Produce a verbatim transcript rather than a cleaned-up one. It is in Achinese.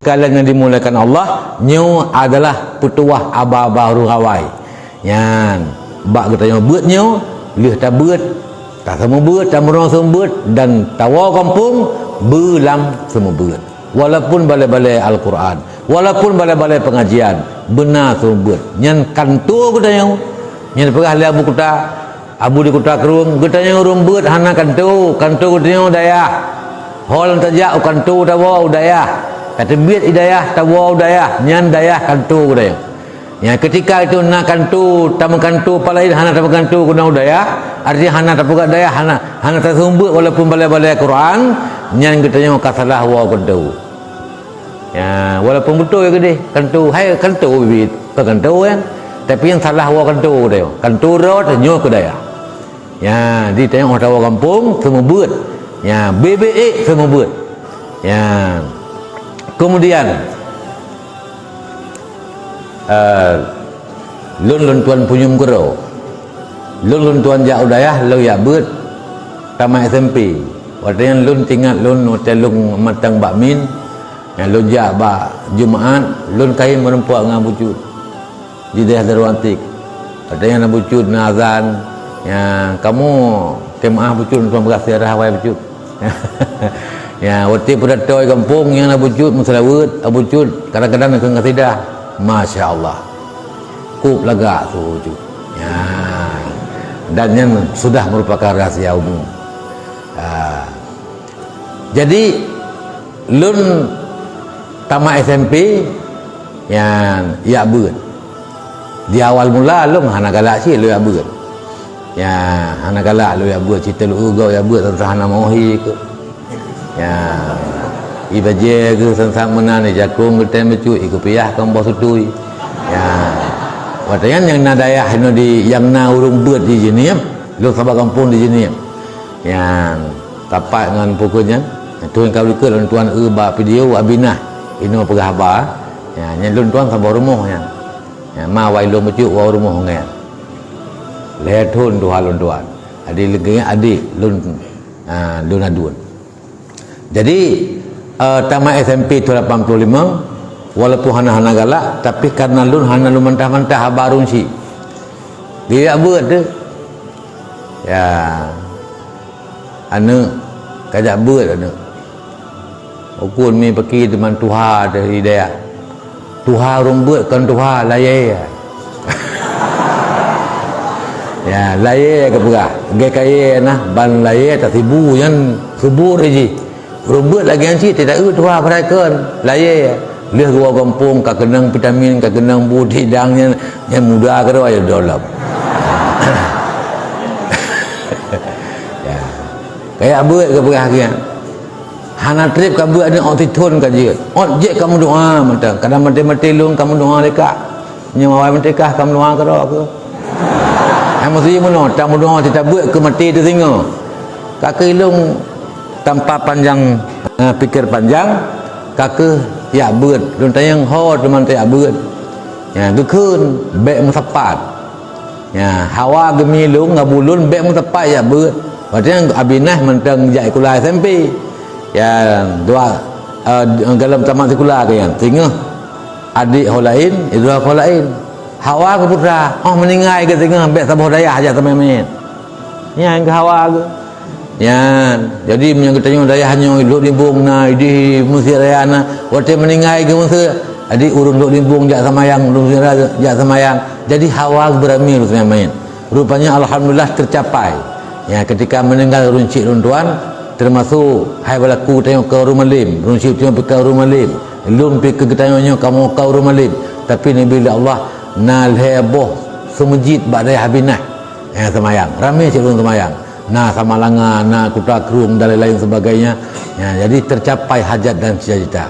Sekalian nyang dimuliakan Allah, nyoe adalah peutuwah aba-aba ureuëng awai. Nyan, bak geutanyoe beuet nyoe, lheueh tabeuet, taseumeubeuet, tameurunoe seumeubeuet, dan tawoe gampông beu lam seumeubeuet. Walaupun balée-balée Al-Qur'an, walaupun balée-balée peungajian, beuna seumeubeuet. Nyan kanto geutanyoe. Nyan peugah lé Abu Kuta, Abu di Kuta Krueng, geutanyoe ureuëng beuet hana kanto, kanto geutanyoe dayah. Ho lom tajak u kanto tawoe u dayah. Tateubiet i dayah, tawoe u dayah, nyan dayah kanto geutanyoe. Nyan, keutika itu na kanto, tameukanto pat laén hana tameukanto keunoe u dayah, artinya hana tapeugah dayah, hana, hana taseumeubeuet walaupun balée-balée Quran, nyan geutanyoe ka salah woe kanto. Ya, walaupun beutôi keudeh kanto, hai kanto ubit, bukan kanto kan. Tapi nyang salah woe kanto geutanyoe. Kanto rot nyoe keu dayah. Ya, di tanyoe tawoe gampông seumeubeuet. Ya, B B E seumeubeuet. Ya. Kemudian, eh, lôn, lôn tuan punyueng keudroe. Lôn, lôn tuan jak u dayah, lôn jak beuet tamat S M P. Watée nyan lôn teuingat lôn watée lôn mantong bak min, nyang lôn jak bak Jumaat, lôn kayém meurumpok ngon Abu Cut di daerah Darul Antik. Watée nyan Abu Cut na azan, ya, kamoe keumaah Abu Cut, lôn tuan peugah siarah awai Abu Cut. Ya, watée peudatoi gampông nyan Abu Cut meuseulaweuet, Abu Cut kadang-kadang keu qasidah. Masya Allah. Kôb lagak su Abu Cut. Ya. Dan nyan sudah merupakan rahsia umum. Ah. Jadi, lôn tamat S M P, nyan, jak beuet. Di awal mula lôn hana galak cit lôn jak beuet. Ya, hana galak lôn jak beuet, cit lôn gob jak beuet, teuntang hana meuohi keu. Ya, i bajée geuh sang-sang meunan, i jakong geutem bacut, i kupiah kong boh sutui. Ya. Watée nyan nyang na dayah inoe di, nyang na ureuëng beuet di Jeunieb, lôn sabat gampông di Jeunieb. Nyan, tapat ngon pukon nyan. Tuhan ka beukeuet lôn tuan eu bak video Abinah inoe peugah haba. Ya, nyan lôn tuan saboh rumoh nyan. Ya, ma wai lôn bacut woe rumoh ngon. Lhée thon tuha lôn tuan. Jadi lagée adék lôn, ah, lôn aduen. Jadi, eh, tamat S M P tahun lapan puluh lima, walaupun hana-hana galak, tapi karena lôn hana lôn mantah-mantah haba ureuëng chik. Geujak beuet teuh. Ya. Aneuëk, kajak beuet aneuëk. Ukun mi peuki teuma tuha teuh di dayah. Tuha ureuëng beuet kon tuha layée. Ya, layée geupeugah. Gée kayée na ban layée tasibu nyan subur jih. Ureuëng beuet lagée nyan cit, teuta eu tuha padahai kon layée. Lheueh geuwoe gampông ka keunong vitamin, ka keunong bu tidang nyan, nyan muda keudroe ya dolom. Ya. Kajak beuet geupeugah lagée nyan. Hana treb ka beuet aneuëk ot sithon ka jeuet. Ot jeuet ka meudoa mantong. Kadang maté-maté lôn ka meudoa lé kah. Nyoe awai maté kah ka meudoa keudroe keuh. Hai meusi meunoe, tameudoa cit tabeuet keu maté teuh singoh. Ka keuh lôn tanpa panjang, eh, pikir panjang, ka keuh jak beuet. Lôn tanyong ho teuma jak beuet. Ya, geukheun bék meusapat. Ya, hawa geumi lôn ngon bu lôn bék meusapat jak beuet. Watée nyan Abinah mantong jak sikula S M P. Ya, dua, eh, golom tamat sikula keuh nyan. Singoh adék ho laén, idroe ho laén. Hawa geupeugah, oh meuninggai geuh singoh bék saboh dayah jak tamé-mé. Nyan geuh hawa geuh. Nyan, jadi meunyoe geutanyoe dayah nyoe Lhok Limbong na, idéh Meuseujid Raya na, watée meuninggai geuh meuseu, jadi ureuëng Lhok Limbong jak seumayang, ureuëng Meuseujid Raya jak seumayang. Jadi hawa geuh beuramé ureuëng seumayang. Rupanya alhamdulillah tercapai. Ya, ketika meninggal ureuëng chik lôn tuan, termasuk hai balaku tanyoe ka ureuëng malém, ureuëng chik tanyoe pih ka ureuëng malém, lôn pih keu geutanyoe nyoe kamoe ka ureuëng malém. Tapi neubi lé Allah na lhée boh seumeujid bak dayah Abinah. Ya, seumayang. Ramé cit ureuëng seumayang. Na Samalanga, na Kuta Krueng dan lain-lain sebagainya. Ya, jadi tercapai hajat dan cita-cita.